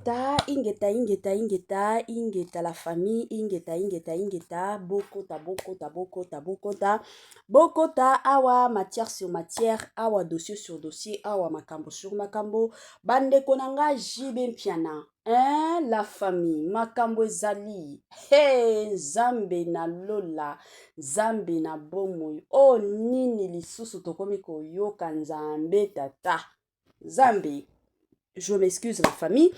Ingeta, ingeta, ingeta, ingeta, ingeta la famille, ingeta, ingeta, ingeta, bokota, bokota, bokota, bokota, bokota, awa matière sur matière, awa dossier sur dossier, awa makambo sur makambo, bandeko na nga JB Mpiana, hein, la famille, makambo ezali, hey, Nzambe na lola, Nzambe na bomoi, oh nini lisusu tokomi koyoka Nzambe tata. Nzambe, je m'excuse la famille.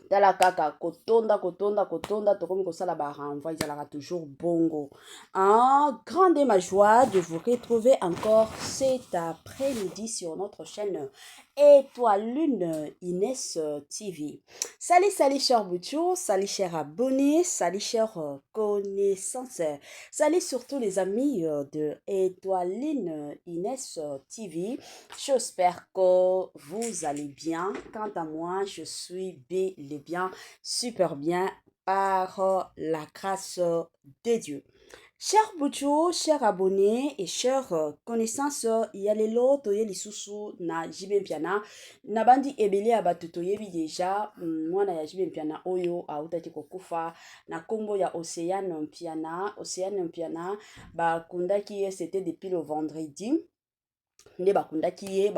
Tala kaka kotonda kotonda kotonda tokomi kosala ba renvoi ezalaka toujours bongo. Ah, grande est ma joie de vous retrouver encore cet après-midi sur notre chaîne Étoile Lune Inès TV. Salut, salut cher Bouchou, salut cher abonné, salut cher connaissance, salut surtout les amis de Étoile Lune Inès TV. J'espère que vous allez bien. Quant à moi, je suis bel et bien, super bien par la grâce de Dieu. Cher Bouchou, cher abonné et chers connaissances, ya lelo toye lisusu na JB Mpiana. Na bandi ebele ya bato toyebi deja mwana ya JB Mpiana oyo autaki kokufa na kombo ya Océane Mpiana. Océane Mpiana bakundaki ye, c'était depuis le vendredi. Nde bakundaki ye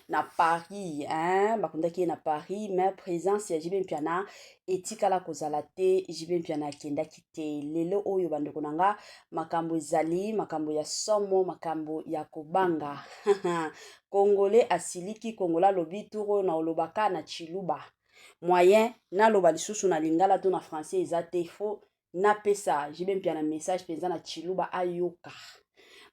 na Paris, hein? Bakundaki ye na Paris, mais présence ya JB Mpiana etikala kozala te. JB Mpiana akendaki te. Lelo oyo, bandeko na nga, makambo ezali makambo ya somo, makambo ya kobanga. Congolais asiliki, Congolais alobi tour oyo na olobaka na Chiluba, moyen naloba lisusu na lingala to na français eza te, faut napesa JB Mpiana message mpenza na Chiluba ayoka.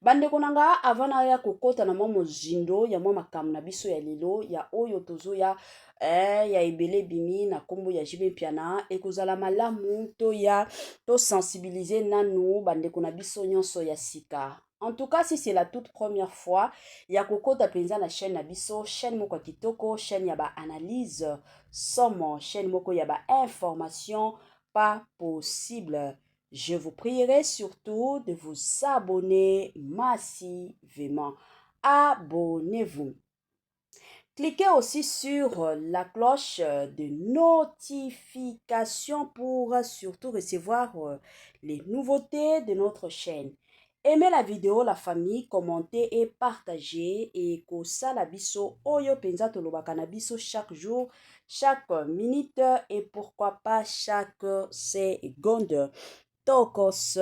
Bandeko na nga, avant naya kokɔta na mwa mozindo ya mwa makambo na biso ya lelo ya oyo tozoya ya ebele ebimi na nkombo ya JB Mpiana, ekozala malamu toya tosensibiliser nanu bandeko na biso nyonso ya sika. En tout cas, si c'est la toute première fois ya kokota mpenza na chaîne na biso, chaîne moko ya kitoko, chaîne ya baanalyse somo, chaîne moko ya bainformation pas possible, je vous prierai surtout de vous abonner massivement. Abonnez-vous. Cliquez aussi sur la cloche de notification pour surtout recevoir les nouveautés de notre chaîne. Aimez la vidéo, la famille, commentez et partagez et kosala biso oyo penza tolobaka na biso chaque jour, chaque minute et pourquoi pas chaque seconde. Tokos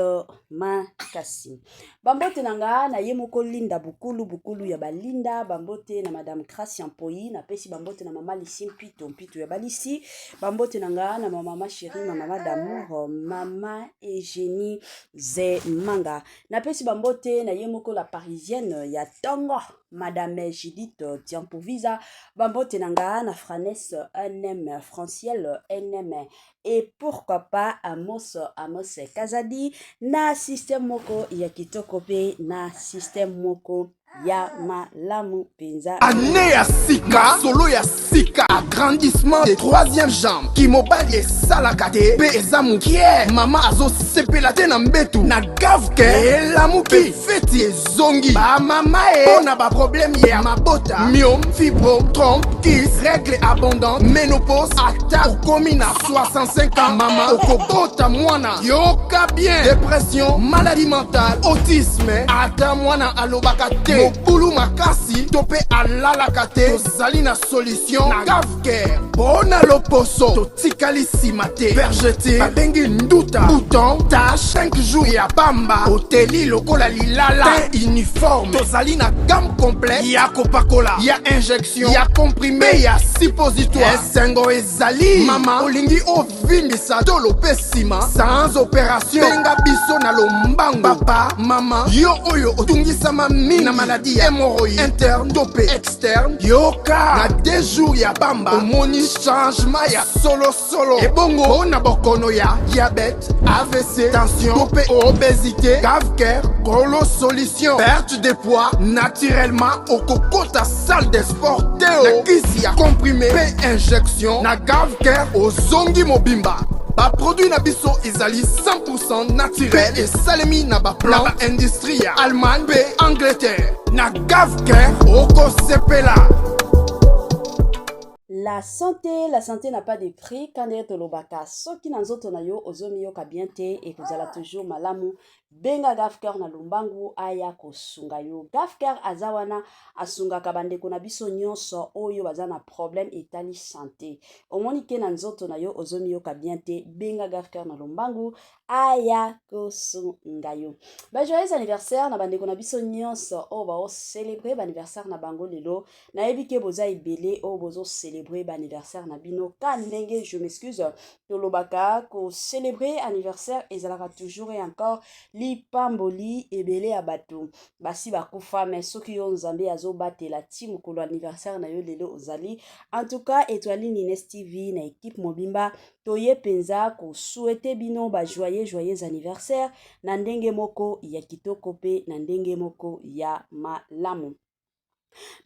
makasi. Bambote na nga na ye moko Linda Bukulu, Bukulu ya balinda. Bambote na Madame Gracia Mpoi, napesi bambote na mama Lisi Mpito, Mpito ya balisi. Bambote na nga na mama chérie, ma mama d'amour, mama Eugénie Zemanga. Napesi bambote na ye moko la parisienne ya tongo, Madame Judith Diampovisa. Bambote na nga na Franes NM, Franciel NM et pourquoi pas Amos Amos Kazadi na système moko ya kitoko mpe na système moko ya malamu mpenza. Année ya sika, solo ya sika, agrandissement de troisième jambe, kimobali esalaka te mpe eza mokie, mama azosepela te na mbetu, na gavke elamuki, feti ezongi bamama e mpo na baproblème ya mabota, myome, fibrome, trompe, kyste, règle abondante, ménopause, ata okomi na 65 ans, mama okobota mwana, yoka bien, dépression, maladie mentale, autisme, ata mwana alobaka te, mobulu makasi to mpe alalaka te, tozali na solution na Gavcare. Mpo na loposo totikali nsima te, vergeture babengi nduta, bouton, tache, 5 jours ya pamba oteli lokola lilala, teint uniforme. Tozali na gamme complète ya kopakola, ya injection, ya comprimé, ya suppositoire. Esengo ezali, mama olingi ovimbisa tolo mpe nsima sans opération, benga biso na lombango. Papa, mama, yo oyo otungisama mingi na maladie ya hémorroïde interne to mpe externe, yoka, na 2 jours ya pamba omoni changement ya solosolo. Ebongo mpo na bokono ya diabète, AVC, tension to mpe obésité, Gavcare kolo solution. Perte de poids naturellement, okokota salle de sport te o, na kisi ya comprimé mpe injection, na Gavcare ozongi mobimba. Baproduit na biso ezali 100 naturel mpe esalemi na baplan na baindustrie ya Allemagne mpe Angleterre. Na Gavcare okosepela. La santé, la santé n'a pas de prix. Ka ndenge tolobaka, soki na nzoto na yo ozomiyoka bien te, ekozala toujours malamu benga Gafcare na lombangu aya kosunga yo. Gafcare aza wana, asungaka bandeko na biso nyonso oyo baza na problème etali santé. Omoni ke na nzoto na yo ozomiyoka bien te, benga Gafcare na lombangu aya kosunga yo. Ba joyeux anniversaire na bandeko na biso nyonso oyo baocelebre ba anniversaire na bango lelo. Nayebi ke boza ebele oyo bozocelebre ba anniversaire na bino. Ka ndenge, je m'excuse, tolobaka kocelebre anniversaire ezalaka toujours et encore lipamboli. Ebele ya bato basi bakufa, mais soki yo Nzambe azobatela ti mokolo anniversaire na yo lelo ozali, en tout cas Étoile Nines TV na équipe mobimba toye mpenza kosouhaiter bino ba joyeux joyeux anniversaire na ndenge moko ya kitoko mpe na ndenge moko ya malamu.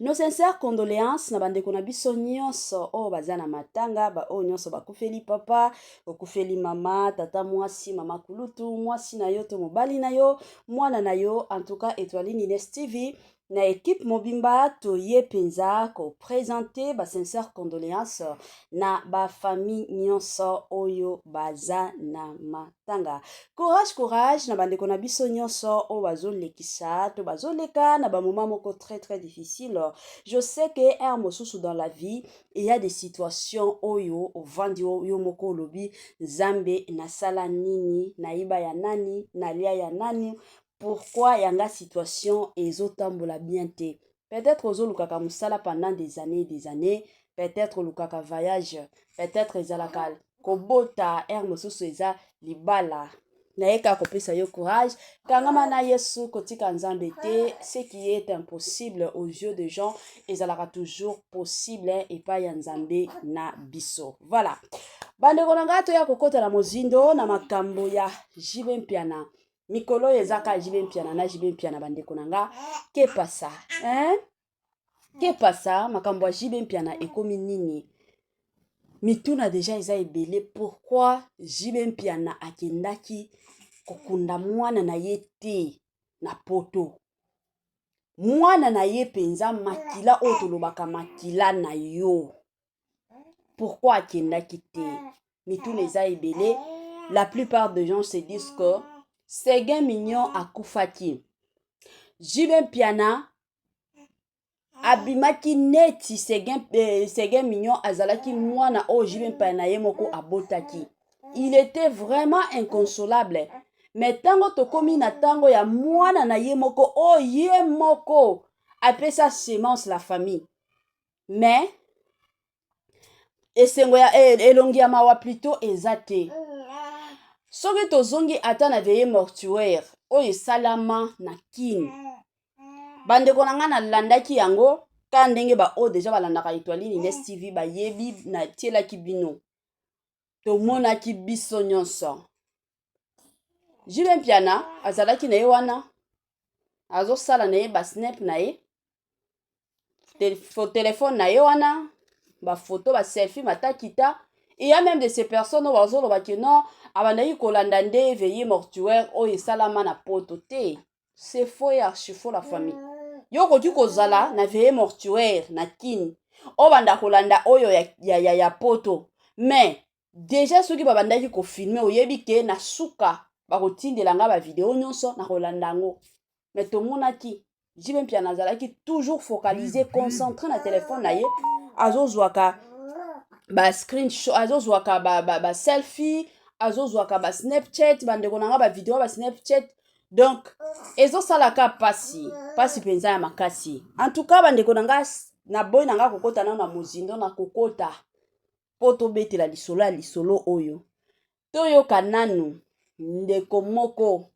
Nos sincères condoléances na bandeko na biso nyonso oyo baza na matanga, baoyo nyonso bakufeli papa, okufeli mama, tata mwasi, mama kulutu, mwasi na yo to mobali na yo, mwana na yo. En tout cas Étoile Nines TV na équipe mobimba toye mpenza koprésenter basincères condoléances na bafamille nyonso oyo baza na matanga. Courage, courage na bandeko na biso nyonso oyo bazolekisa to bazoleka na bamoment moko très très difficile. Je sais que heure mosusu dans la vie il y a des situations oyo ovandi yo moko olobi: "Nzambe, nasala nini? Nayiba ya nani? Nalia ya nani? Pourquoi yanga situation ezotambola bien te?" Peut-être ozolukaka mosala pendant des années, des années, peut-être olukaka voyage, peut-être ezalaka kobota, heure mosusu eza libala. Naye kaka kopesa yo courage, kangama na Yesu, kotika Nzambe te. Ce qui est impossible aux yeux de gens ezalaka toujours possible epai ya Nzambe na biso. Voilà, bandeko na ngai, toya kokɔta na mozindo na makambo ya JB Mpiana. Mikolo oyo eza kaka JB Mpiana na JB Mpiana. Bandeko na nga, kepasa, hein? Kepasa, makambo ya JB Mpiana ekomi nini? Mituna deja eza ebele. Pourquoi JB Mpiana akendaki kokunda mwana na ye te na Poto? Mwana na ye mpenza, makila oyo tolobaka, makila na yo, pourquoi akendaki te? Mituna eza ebele. La plupart de gens se disent que Seguin Mignon akufaki, JB Mpiana abimaki neti Seguin Mignon azalaki mwana oyo JB Mpiana ye moko abotaki. Il était vraiment inconsolable. Mais ntango tokómi na ntango ya mwana na ye moko oyo ye moko apesa semence la famille, mais esengo ya elongi ya mawa plutôt eza te. Soki tozongi ata na veillée mortuaire oyo esalama na Kini, bandeko na ngai, nalandaki yango ka ndenge baoyo deja balandaka Étoile Nines TV bayebi, natielaki bino, tomonaki biso nyonso. JB Mpiana azalaki na ye wana, azosala na ye basnap na ye, telefone na ye wana, bafoto, baselfie, matakita. Il y a même de ces personnes oyo bazoloba ke non, abandaki kolanda nde veillée mortuaire oyo esalama na Poto te. C'est faux et archi faux, la famille. Yo okoki kozala na veillée mortuaire na Kini, oyo banda kolanda oyo ya Poto, mais déjà soki babandaki kofilmer, oyebi ke na suka bakotindela nga bavideo nyonso na kolanda yango. Mais tomonaki JB Mpiana azalaki toujours focalisé, concentré na telefone na ye, azozwaka ba screenshot, azozwaka ba selfie, ba azozwaka ba Snapchat. Bandeko na nga, bavideo, ba Snapchat, donc ezosalaka mpasi, mpasi mpenza ya makasi. En tout cas, bandeko na nga, naboyi na nga kokota nano na mozindo na kokota mpo tobetela lisolo ya lisolo oyo. Toyoka nanu ndeko moko,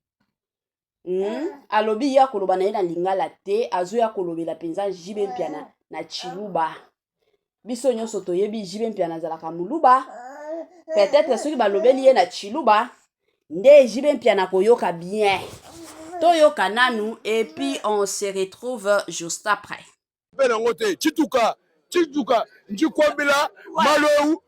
Alobi ya koloba na ye na lingala te, azoya kolobela mpenza JB Mpiana na Chiluba. Biso nyonso toyebi JB Mpiana azalaka Moluba. Peut-être soki balobeli ye na Chiluba nde JB Mpiana koyoka bien. Toyoka nanu et puis on se retrouve juste après. Mpe nango te cituka cituka njikwambila malu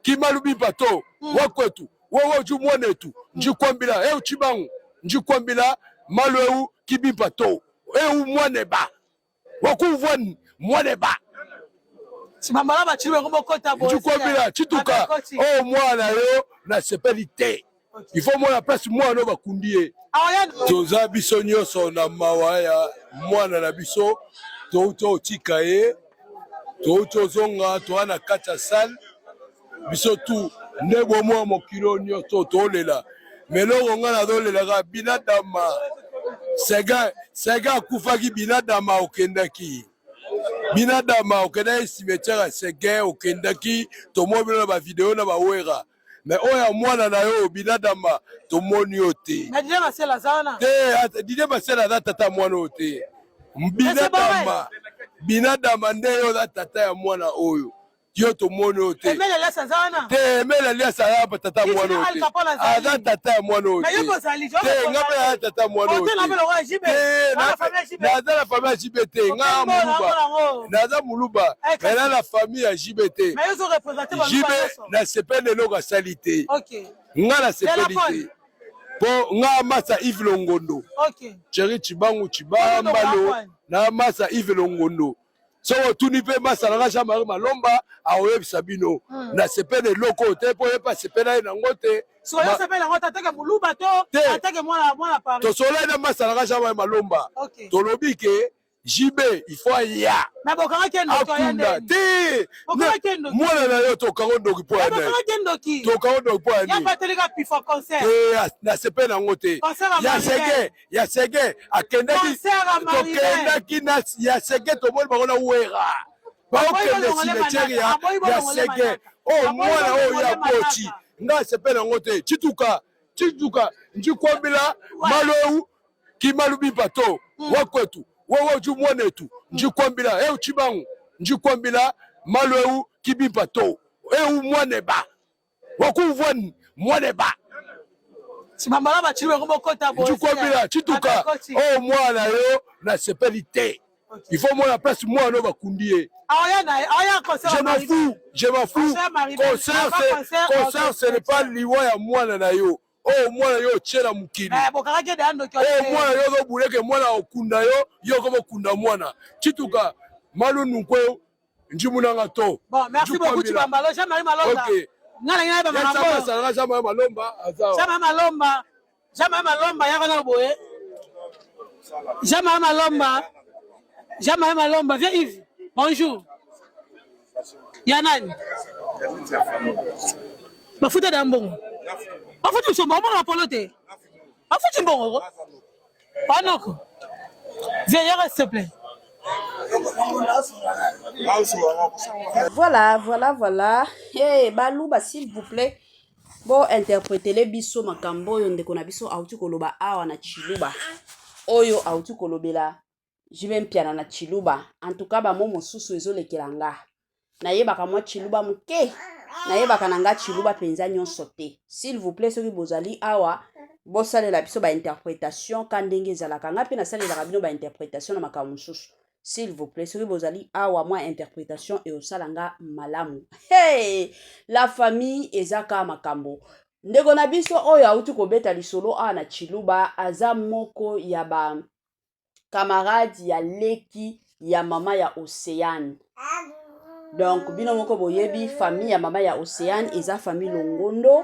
kimalu bimpa to wakwetu wewe uju mwanetu njikwambila eu cibangu njikwambila malu eu kibimpa to eu mwaneba wakumvwa mwaneba. Bambala bacili bango bokota boye. Njukwambila Tshituka oyo mwana yo nasepeli te. Il faut mwana place mwana oyo bakundi ye. Toza biso nyonso na mawa ya mwana na biso, touti otika ye, touti ozonga, toa na kati ya salle biso tu nde bomwa mokili oyo nyonso tolela. Me eloko ngai nazolelaka binadama Seguin, Seguin akufaki binadama okendaki binadama okendaki cimetière ya Seguin okendaki, tomoni bino na ba video na ba wera me oyo ya mwana na yo binadama tomoni yo te. Na Didier Masela aza wana te? Didier Masela aza tata ya mwana oyo te. Binadama, binadama nde yo oza tata ya mwana oyo, yo tomoni oyo te. Emel Elias aza wana te? Emel Elias aza tata ya mwana oyo te, aza tata ya mwana oyo te. Nga mpe aza tata ya mwana oyo te, naza na famille ya JB te. Nga moluba, naza moluba, me na na famille ya JB te. JB nasepeli eloko asali te, nga nasepeli te mpo nga masa Yves Longondo, Thierry Tshibangu Tshibambalo na masa Yves Longondo. Soki otuni mpe masa na nga Jean Marie Malomba akoyebisa bino. Nasepeli eloko oyo te mpo ye mpe asepela ye nango te. Tosolai na masa na nga Jean Marie Malomba, tolobi ke JB il faut aya akunda te mwana na yo. Tokango ndoki mpo ya nani? Tokango ndoki mpo ya nini? Nasepeli nango te. Ya sege, ya sege akendaki, tokendaki na ya sege, tomoni bango na wera baokende cimetière ya sege. Oyo mwana oyo ya boti, nga asepeli yango te. Tshituka, Tshituka, njikwambila malu eu kimalu bimpa to wakwetu wewe uju mwanetu njikwambila eu Tshibangu njikwambila malu eu kibimpa to eu mwaneba wakumvwa mwaneba. Bambala bacili bango bokota boye. Njukwambila Tshituka oyo mwana yo nasepeli te. Il faut mwana place mwana oyo bakundi ye. Je m'en fous, je m'en fous. Concert, concert, ce n'est pas liwa ya mwana na yo. Oyo mwana yo otie na mokili, oyo mwana yo ozobuleke, mwana okunda yo, yo okoma okunda mwana. Tshituka malu nunkwe njimunanga to. Bon, merci beaucoup Tshibambalo Jean-Marie Malomba. Okay. Nga na ngai ba makambo. Jean-Marie Malomba aza. Jean-Marie Malomba. Jean-Marie Malomba yaka na boye. Jean-Marie Malomba. Jean-Marie Malomba, viens Yves. Bonjour. Ya nani? Bafuta da mbongo. Bafuti biso mbongo na polo te. Bafuti mbongo. Panoko. Viens yaka s'il te plaît. Voilà, voilà, voilà. Hey, Baluba, s'il vous plaît. Bo interprétele biso makambo oyo ndeko na biso auti koloba awa na Tshiluba. Oyo auti kolobela JB Mpiana na Tshiluba. En tout cas, bamo mosusu ezolekela nga. Nayebaka mwa Tshiluba moke. Nayebaka na nga Tshiluba mpenza nyonso te. S'il vous plaît, soki bozali awa, bosalela biso ba interprétation ka ndenge ezalaka. Nga mpe nasalelaka bino ba interprétation na makambo mosusu. S'il vous plaît, soki bozali awa, mwa interprétation eosala nga malamu. Hey! La famille eza kaka makambo. Ndeko na biso oyo auti kobeta lisolo awa na Tshiluba aza moko ya ba camarade ya leki ya mama ya Oceane. Donc bino moko boyebi famille ya mama ya Oceane eza famille Longondo.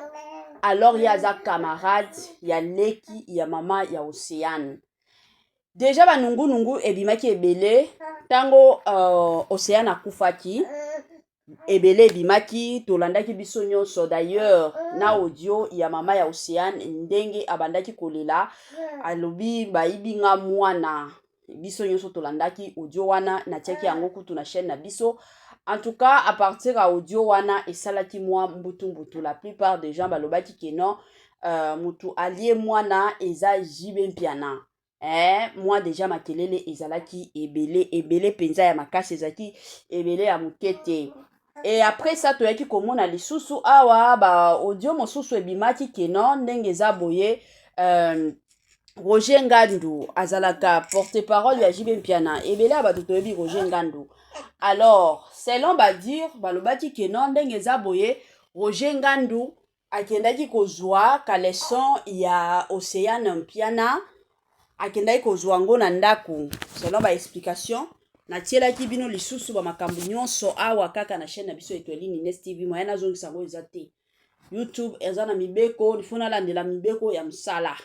Alors ye aza camarade ya leki ya mama ya Oceane. Deja banungunungu ebimaki ebele ntango Oceane akufaki. Ebele ebimaki, tolandaki biso nyonso d'ailleurs na audio ya mama ya Oceane ndenge abandaki kolela, alobi bayibi nga mwana. Biso nyonso tolandaki audio wana, natiaki yango kutu na chaîne na biso. En tout cas, à partir ya audio wana esalaki mwa mbutu mbutu. La plupart des gens balobaki ke non, mutu alie mwana eza JB Mpiana. Moi déjà makelele ezalaki ebele ebele mpenza ya makasi, ezalaki ebele ya moke te. Et après ça toyaki komona lisusu awa ba audio mosusu ebimaki ke non, ndenge eza boye, Roger Ngandu azalaka porte-parole ya JB Mpiana. Ebele ya bato toyebi Roger Ngandu. Alors selon badire balobaki ke non, ndenge eza boye, Roger Ngandu akendaki kozwa caleçon ya Oceane Mpiana, akendaki kozwa yango na ndako selon ba explication. Natielaki bino lisusu ba makambo nyonso awa kaka na chaîne na biso Etoile Nines TV. Moyen nazongisa yango eza te. YouTube eza na mibeko, il faut nalandela mibeko ya mosala.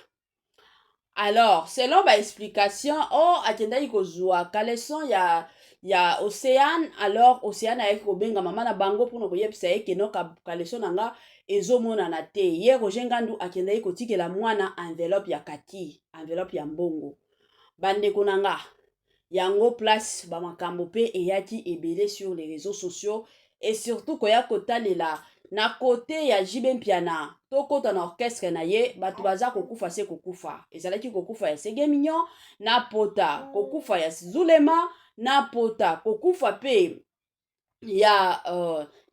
Alors, selon ba explication, oh akendaki kozwa caleçon ya ya Oceane. Alors Oceane ayaki kobenga mama na bango mpona koyebisa ye keno caleçon na nga ezomonana te. Ye Roger Ngandu akendaki kotikela mwana enveloppe ya kaki, enveloppe ya mbongo. Bandeko na nga, yango place ba makambo pe eyaki ebele sur les réseaux sociaux et surtout koya kotalela na kote ya JB Mpiana. Tokota na orchestre na ye, bato baza kokufa se kokufa. Ezalaki kokufa ya Sege Mignon na pota, kokufa ya Zulema na pota, kokufa pe ya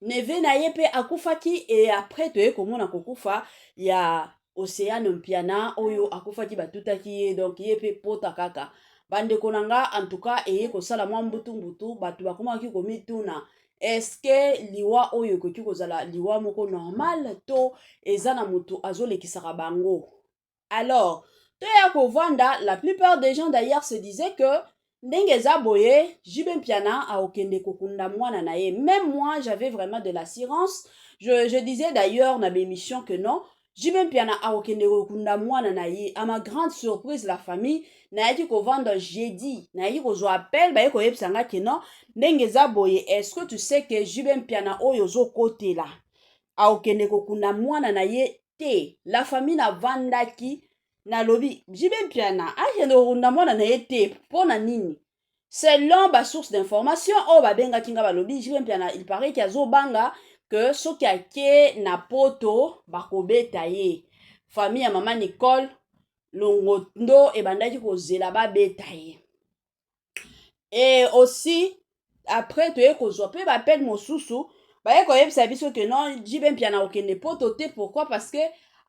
neve na ye pe akufaki. Et après toye komona kokufa ya Oceane Mpiana oyo akufaki, batutaki ye, donc ye pe pota kaka. Bandeko na nga, en tout cas eye kosala mwa mbutu mbutu, bato bakomaki komituna: est-ce liwa oyo ekoki kozala liwa moko normal to eza na motu azolekisaka bango? Alors toya kovanda, la plupart des gens d'ailleurs se disaient que ndenge eza boye, JB Mpiana akokende kokunda mwana na ye. Même moi, j'avais vraiment de l'assurance. Je disais d'ailleurs na bémission que non, JB Mpiana akokende kokunda mwana na ye. À ma grande surprise, la famille, nayaki kovanda jeudi, nayaki kozwa appel, baye koyebisa nga ke non, ndenge eza boye, est-ce que tu sais que JB Mpiana oyo ozokotela akokende kokunda mwana na ye te? La famille, navandaki, nalobi: JB Mpiana akende kokunda mwana na ye te, mpo na nini? Selon basource d'information oyo babengaki nga, balobi JB Mpiana, il paraît ke azobanga ke soki ake na Poto, bakobeta ye. Famille ya mama Nicole Longondo ebandaki kozela babeta ye. Et aussi après toye kozwa mpe baappel mosusu, baye koyebisa biso ke non, JB Mpiana kokende Poto te. Pourquoi? Parce que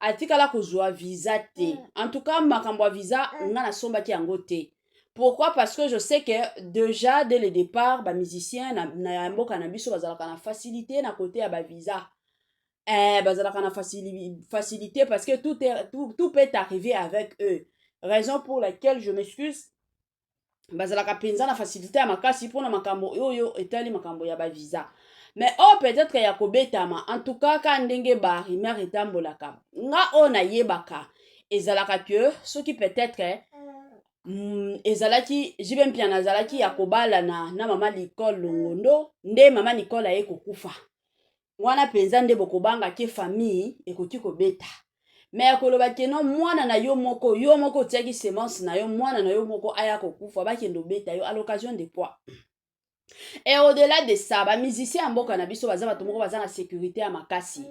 atikala kozwa visa te. En tout cas, makambo ya visa, nga nasombaki yango te. Pourquoi? Parce que je sais que déjà dès le départ, bamusicien na mboka na biso bazalaka na facilité na côté ya bavisa. Bazalaka na facilité parce que tout peut arriver avec eux, raison pour laquelle, je m'excuse, bazalaka mpenza na facilité ya makasi mpona makambo oyo etali makambo ya bavisa. Mais oyo peut-être ya kobetama, en tout cas ka ndenge barumeur etambolaka, nga oyo nayebaka ezalaka ke soki peut-être ezalaki JB Mpiana azalaki ya kobalana na mama Nicole Longondo, nde mama Nicole aye kokufa, wana mpenza nde bokobanga ke famille ekoki kobeta. Me ya koloba ke no, mwana na yo moko, yo moko otiaki semence na yo, mwana na yo moko aya kokufa, bakende obeta yo à l'occasion de quoi? Et au-delà de ça, bamusicien ya mboka na biso baza bato moko baza na sécurité ya makasi,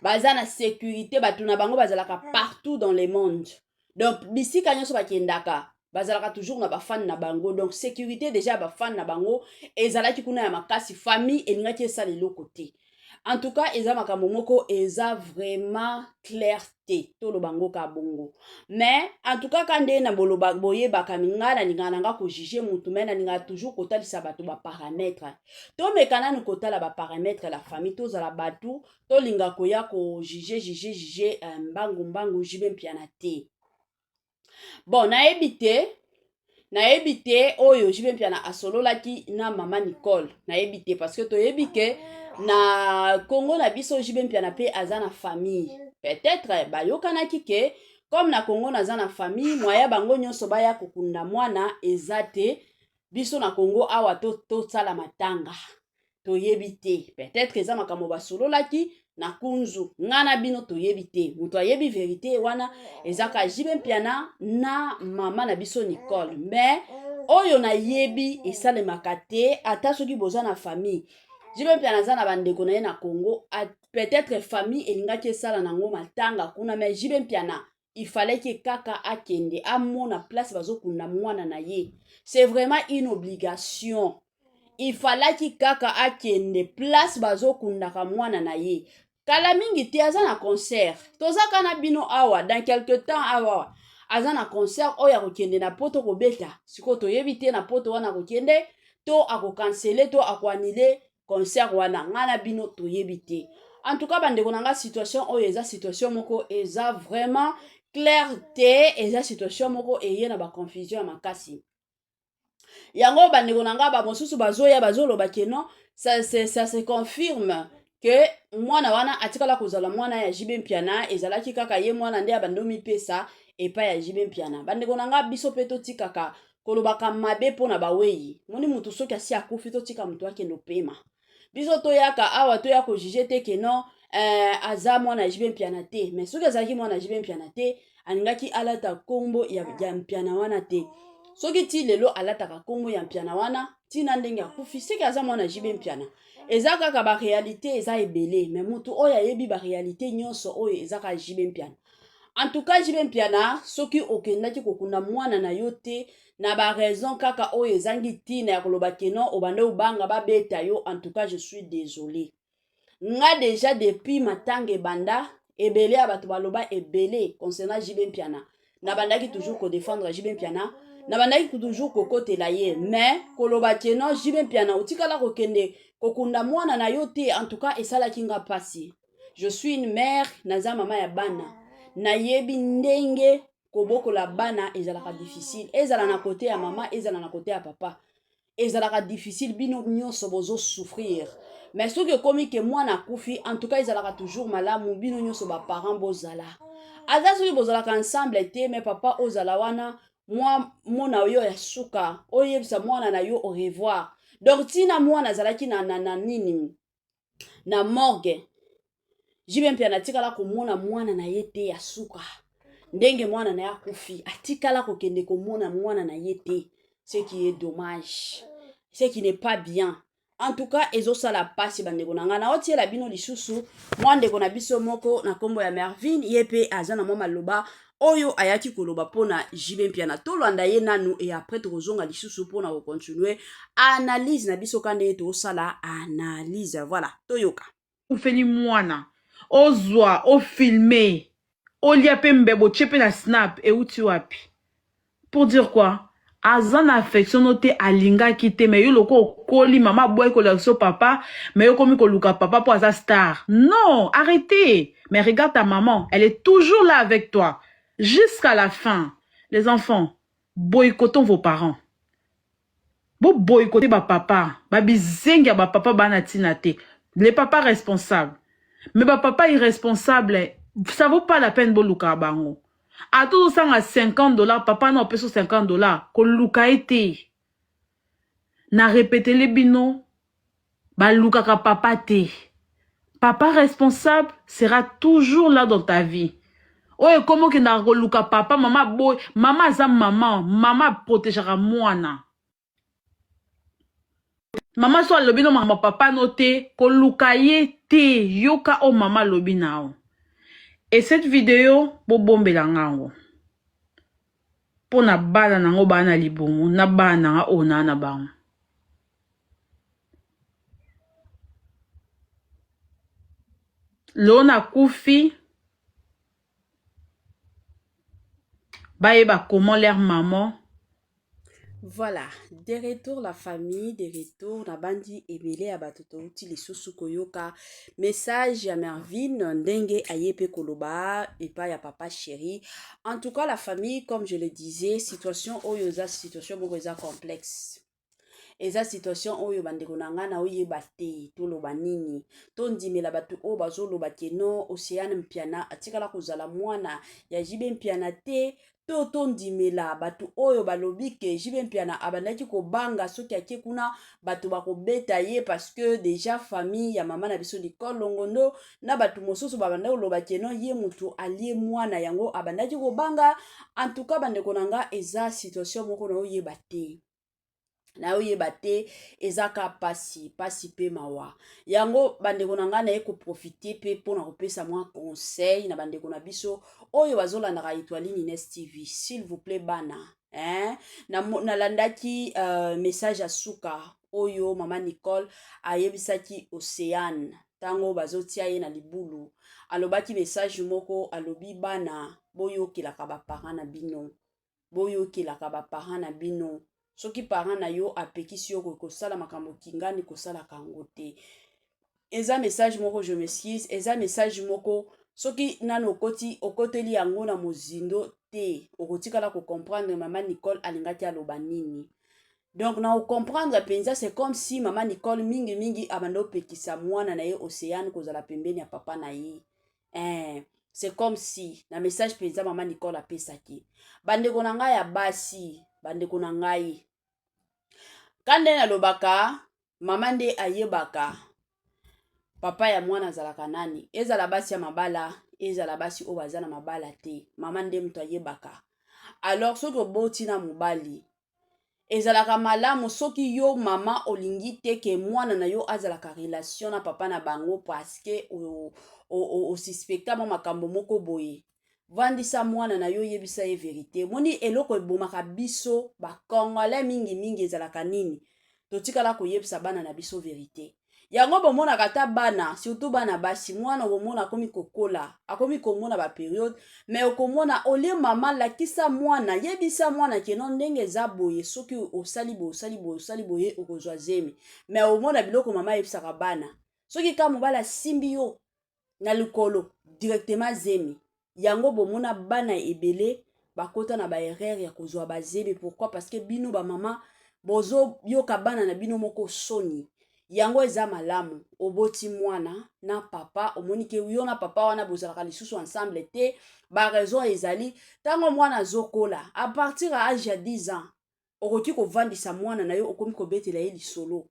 baza na sécurité. Bato na bango bazalaka partout dans le monde, donc bisika nyonso bakendaka, bazalaka toujours na bafans na bango. Donc sécurité déjà ya bafans na bango ezalaki kuna ya makasi, famille elingaki esala eloko te. En tout cas, eza makambo moko eza vraiment clair te, toloba yango ka bongo. Mais en tout cas, ka nde na boloba, boyebaka ngai nalingaka na nga kojuger mutu, mais nalingaka toujours kotalisa bato baparamètre. Tomeka nanu kotala baparamètre, la famille. Tozala bato tolinga koya kojuger juger juger mbangu mbangu JB Mpiana te. Bon, nayebi te, nayebi te oyo JB Mpiana asololaki na mama Nicole, nayebi te, parce que toyebi ke na Congo na biso, JB Mpiana mpe aza na famille. Peut-être bayokanaki ke comme na Congo naza na famille, moyen bango nyonso baya kokunda mwana eza te, biso na Congo awa tosala matanga. Toyebi te, peut-être eza makambo basololaki na kunzu, nga na bino toyebi te. Moto ayebi vérité wana ezaka JB Mpiana na mama na biso Nicole. Mais oyo nayebi, esalemaka te. Ata soki boza na famille, JB Mpiana aza na bandeko na ye na Congo, peut-être famille elingaki esala nango matanga kuna. Mais JB Mpiana, il fallait ke kaka akende amona place bazokunda mwana na ye. C'est vraiment une obligation, il fallaki kaka akende place bazokundaka mwana na ye. Kala mingi te aza na concert, tozaka na bino awa, dans quelque temps awa aza na concert oyo akokende na Poto kobeta. Sikoyo toyebi te na Poto wana akokende to akocanceler to akoannuler concert wana, ngai na bino toyebi te. En tout cas, bandeko na nga, situation oyo eza situation moko eza vraiment clair te, eza situation moko eye na baconfusion ya makasi. Yango bandeko na nga bamosusu bazoya bazoloba ke non, ça, ça, ça se confirme ke mwana wana atikala kozala mwana ya JB Mpiana, ezalaki kaka ye mwana nde abandi omipesa epai ya JB Mpiana. Bandeko na nga, biso mpe totikaka kolobaka mabe mpo na baweyi. Moni mutu soki asi akufi, totika mutu akende opema. Biso toyaka awa toya kojuge te ke non, aza mwana ya JB Mpiana te. Mais soki azalaki mwana ya JB Mpiana te, alingaki alata nkombo ya Mpiana wana te. Soki ti lelo alataka nkombo ya Mpiana wana, ntina ndenge akufi, seke aza mwana ya JB Mpiana. Eza kaka baréalité eza ebele, mais mutu oyo ayebi baréalité nyonso oyo eza kaka JB Mpiana. En tout cas, JB Mpiana, soki okendaki kokunda mwana na yo te na baraison kaka oyo ezangi ntina ya koloba ke non, obanda obanga babeta yo, en tout cas je suis désolé. Nga déjà depuis matanga ebanda, ebele ya bato baloba ebele concernant JB Mpiana. Nabandaki toujours kodéfendre JB Mpiana, nabandaki toujours kokotela ye, mais koloba ke non, JB Mpiana otikala kokende kokunda mwana na yo te, en tout cas esalaki nga mpasi. Je suis une mère, naza mama ya bana, nayebi ndenge kobokola bana ezalaka difficile. Ezala na côté ya mama, ezala na côté ya papa, ezalaka difficile. Bino nyonso bozosouffrir, mais soki ekomi ke mwana akufi, en tout cas ezalaka toujours malamu bino nyonso baparent bozala, aza soki bozalaka ensemble te, mais papa ozala wana mwa mona oyo ya suka, oyebisa mwana na yo au revoir. Donc ntina mwana azalaki na nini, na morgue, JB Mpiana atikala komona mwana na ye te ya suka. Ndenge mwana na ye akufi, atikala kokende komona mwana na ye te, ce qui est dommage, ce qui n'est pas bien. En tout cas ezosala mpasi. Bandeko na ngai, naotiela bino lisusu mwa ndeko na biso moko na nkombo ya Mervine. Ye mpe aza na mwa maloba oyo ayaki koloba mpona JB Mpiana. Tolanda ye nanu et après tokozonga lisusu mpona kocontinue analyse na biso, ka ndenge tozosala analyse. Voilà, toyoka. Ofeli mwana, ozwa ofilme, olia mpe mbebo, tie mpe na Snap, euti wapi? Pour dire quoi? Aza na affection no te, alingaki te. Mais yo loko okoli, mama aboyi kolakisa yo papa, mais yo komi koluka papa mpo aza star. Non, arrêtez. Mais regarde ta maman, elle est toujours là avec toi jusqu'à la fin. Les enfants, boycottons vos parents. Boboycotte bapapa babizengi ya bapapa bana ntina te. Les papas responsables, mais bapapa irresponsable, ça vaut pas la peine bolukaka bango. Ata ozosanga 50 $, papa na opesa 50 $, koluka ye te. Na répétele bino, balukaka papa te. Papa responsable sera toujours là dans ta vie. Oyo ekomi okendaka koluka papa, mama boy, mama aza mama, mama aprotégeaka mwana. Mama so alobi no makambo papa no te, koluka ye te. Yoka oyo mama alobi na yo. Et cette vidéo, bobombela ngango mpo na bana nango baa na libumu na bana nanga oyo naa na bango. Lelo nakufi, bayeba comment leur maman. Voilà, de retour la famille, de retour na bandi ebele ya bato. Touti lisusu koyoka message ya Mervine, ndenge aye mpe koloba epai ya papa chéri. En tout cas la famille, comme je le disais, situation oyo eza situation moko eza complexe. Eza situation oyo, bandeko na ngai, na oyeba te toloba nini. Tondimela bato oyo bazoloba ke non, Océane Mpiana atikala kozala mwana ya JB Mpiana te, to tondimela bato oyo balobi ke JB Mpiana abandaki kobanga soki ake kuna bato bakobeta ye, parce que déjà famille ya mama na biso Nicole Longondo na bato mosusu babandaki koloba ke non, ye motu alie mwana yango, abandaki kobanga. En tout cas bandeko na nga, eza situation moko na oyeba te, nayoyeba te. Eza ka pasi pasi mpe mawa. Yango bandeko na ngai, naye koprofite mpe mpona kopesa mwa conseil na bandeko na biso oyo bazolandaka Etoiline Ines TV. S'il vous plaît bana, hein? Nalandaki message ya suka oyo mama Nicole ayebisaki Océane ntango bazotia ye na libulu. Alobaki message moko, alobi: bana, boyokelaka baparent na bino, boyokelaka baparent na bino. Soki parent na yo apekisi yo kosala makambo kingani, kosalaka yango te. Eza message moko, je m'excuse, eza message moko soki nano okoti okoteli yango na mozindo te, okotikala kocomprendre mama Nicole alingaki aloba nini. Donc na ocomprendre mpenza, c'est comme si mama Nicole mingi mingi abanda opekisa mwana na ye Océane kozala pembeni ya papa na ye. C'est comme si na message mpenza mama Nicole apesaki bandeko na ngai ya basi, bandeko na ngai, ka nde nalobaka, mama nde ayebaka papa ya mwana azalaka nani. Ezala basi ya mabala, ezala basi oyo baza na mabala te, mama nde moto ayebaka. Alors soki oboti na mobali, ezalaka malamu soki yo mama olingi te ke mwana na yo azalaka relation na papa na bango, parce que osuspecta mwa makambo moko boye, vandisa mwana na yo, oyebisa ye vérité. Moni eloko ebomaka biso bacongolais mingimingi ezalaka nini? Totikala koyebisa bana na biso vérité. Yango bomonaka ata bana, surtout bana basi, mwana okomona akomi kokola, akomi komona bapériode, mais okomona olie mama lakisa mwana, yebisa mwana que non, ndenge eza boye, soki osali boye, osali boye, osali boye, okozwa zemi. Mais omona biloko mama ayebisaka bana, soki ka mobali asimbi yo na likolo, directement zemi. Yango bomona bana ebele bakota na baerreur ya kozwa bazemi. Pourquoi? Parce que bino bamama bozoyoka bana na bino moko soni. Yango eza malamu, oboti mwana na papa, omoni ke yo na papa wana bozalaka lisusu ensemble te, baraison ezali. Ntango mwana azokola, à partir ya age ya 10 ans, okoki kovandisa mwana na yo, okomi kobetela ye lisolo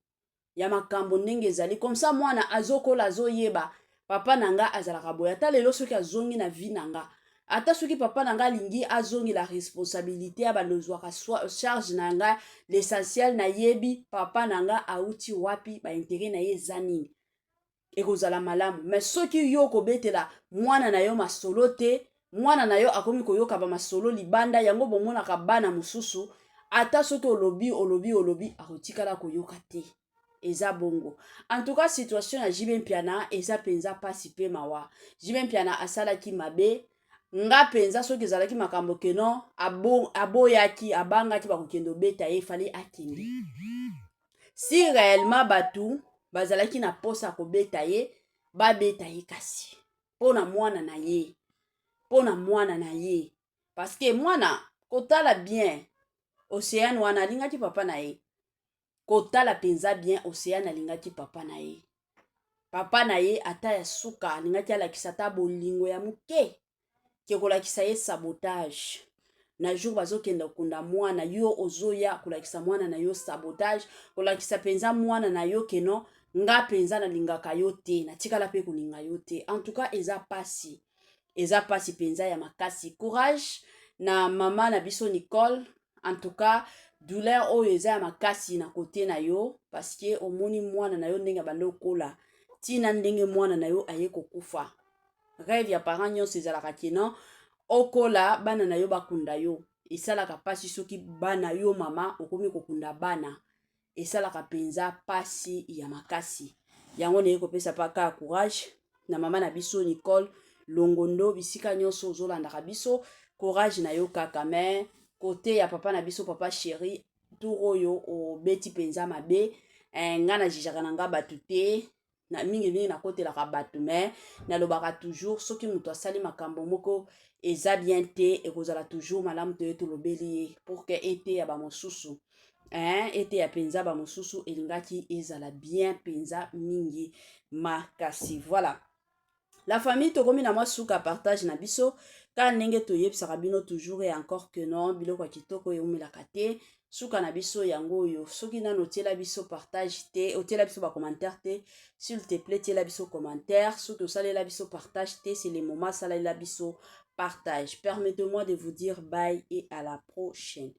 ya makambo ndenge ezali. Comme ça mwana azokola, azoyeba papa na nga azalaka boye. Ata lelo soki azongi na vie na nga, ata soki papa na nga alingi azongela responsabilité ya bandozwaka charge na nga, l'essentiel nayebi papa na nga auti wapi, baintérêt na ye eza nini, ekozala malamu. Mais soki yo kobetela mwana na yo masolo te, mwana na yo akomi koyoka bamasolo libanda. Yango bomonaka bana mosusu, ata soki olobi, olobi, olobi, akotikala koyoka te. Eza bongo. En tout cas, situation ya JB Mpiana eza mpenza mpasi mpe mawa. JB Mpiana asalaki mabe. Nga mpenza, soki ezalaki makambo que non, aboyaki, abangaki bakokende obeta ye, efali akende. Si réellement bato bazalaki na posa ya kobeta ye, babeta ye, kasi mpo na mwana na ye, mpo na mwana na ye, parce que mwana kotala bien, Océane wana alingaki papa na ye. Kotala mpenza bien, Océane alingaki papa na ye. Papa na ye ata ya suka alingaki alakisa ata bolingo ya moke ke kolakisa ye sabotage na jour bazokende kokunda mwana. Yo ozoya kolakisa mwana na yo sabotage, kolakisa mpenza mwana na yo que non, nga mpenza nalingaka yo te, natikala mpe kolinga yo te. En tout cas eza pasi, eza pasi mpenza ya makasi. Courage na mama na biso Nicole. En tout cas douleur oyo eza ya makasi na kote na yo, parce que omoni mwana na yo ndenge abandi okola, ntina ndenge mwana na yo aye kokufa. Rêve ya parent nyonso ezalaka que non, okola, bana na yo bakunda yo. Esalaka mpasi soki bana yo mama okomi kokunda bana, esalaka mpenza mpasi ya makasi. Yango naye kopesa paka ya courage na mama na biso Nicole Longondo, bisika nyonso ozolandaka biso, courage na yo kaka. Mais kote ya papa na biso, papa chéri, tour oyo obeti mpenza mabe. Nga na jugeaka na nga bato te, na mingimingi nakotelaka bato, mais nalobaka toujours, soki moto asali makambo moko eza bien te, ekozala toujours malamu toye tolobeli ye pour que eteya bamosusu, hein, eteya mpenza bamosusu, elingaki ezala bien mpenza mingi makasi. Voilà la famille, tokomi na mwa suka partage na biso. Kaka ndenge toyebisaka bino toujours et encore que non, biloko ya kitoko eumelaka te. Suka na biso yango oyo. Soki nano otiela biso partage te, otiela biso bacommentaire te, s'il te plaît, tiela biso commentaire. Soki osalela biso partage te, c'est le moment, asalela biso partage. Permettez-moi de vous dire bye et à la prochaine.